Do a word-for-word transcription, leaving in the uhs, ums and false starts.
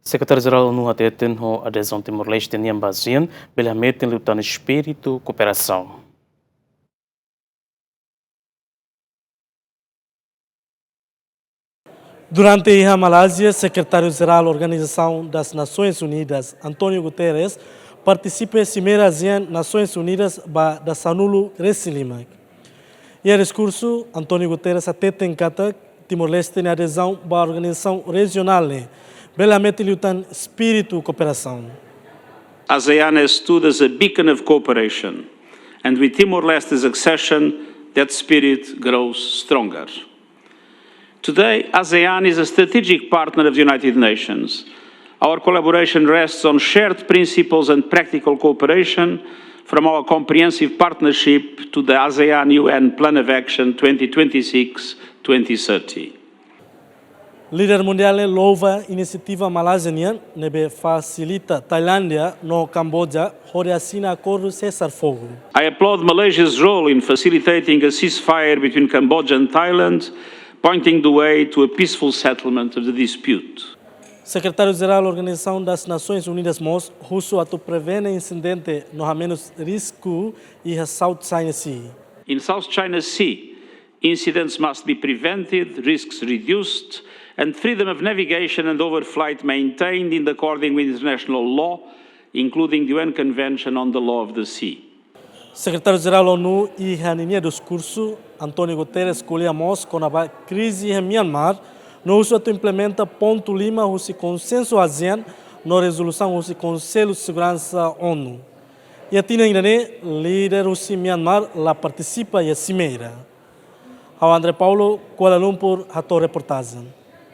Sekretáriu-Jerál ONU hateten ho adezaun Timor-Leste nian ba ASEAN bele hametin liután espíritu kooperasaun. Durante iha Malázia, Sekretáriu-Jerál Organização das Nações Unidas, António Guterres, partisipa iha Simeira ASEAN Nações Unidas ba dasanulu-resin-lima. Iha diskursu, António Guterres hateten katak Timor-Leste nia adezaun ba organizasaun rejionál ne'e bele hametin liután espíritu kooperasaun. ASEAN has stood as a beacon of cooperation, and with Timor-Leste's accession, that spirit grows stronger. Today, ASEAN is a strategic partner of the United Nations. Our collaboration rests on shared principles and practical cooperation, from our comprehensive partnership to the ASEAN U N Plan of Action twenty twenty-six twenty thirty. Líder mundiál ne'e louva inisiativa Malázia nian ne'ebé fasilita Tailándia no Kamboja hodi asina akordu sesar fogu. I applaud Malaysia's role in facilitating a ceasefire between Cambodia and Thailand, pointing the way to a peaceful settlement of the dispute. Sekretáriu-Jerál Organização das Nações Unidas mós husu atu prevene insidente no hamenus risku iha South China Sea. In South China Sea, incidents must be prevented, risks reduced, and freedom of navigation and overflight maintained in accordance with international law, including the U N Convention on the Law of the Sea. Sekretáriu-Jerál ONU iha ninia diskursu, António Guterres ko'alia mós kona-ba krize iha Myanmar, no husu atu implementa pontu lima husi konsensu ASEAN no rezolusaun husi Konsellu Seguransa ONU. Iha tinan ida-ne'e, líder husi Myanmar la partisipa iha simeira. Ha'u André Paulo, Kuala Lumpur, hato'o reportajen.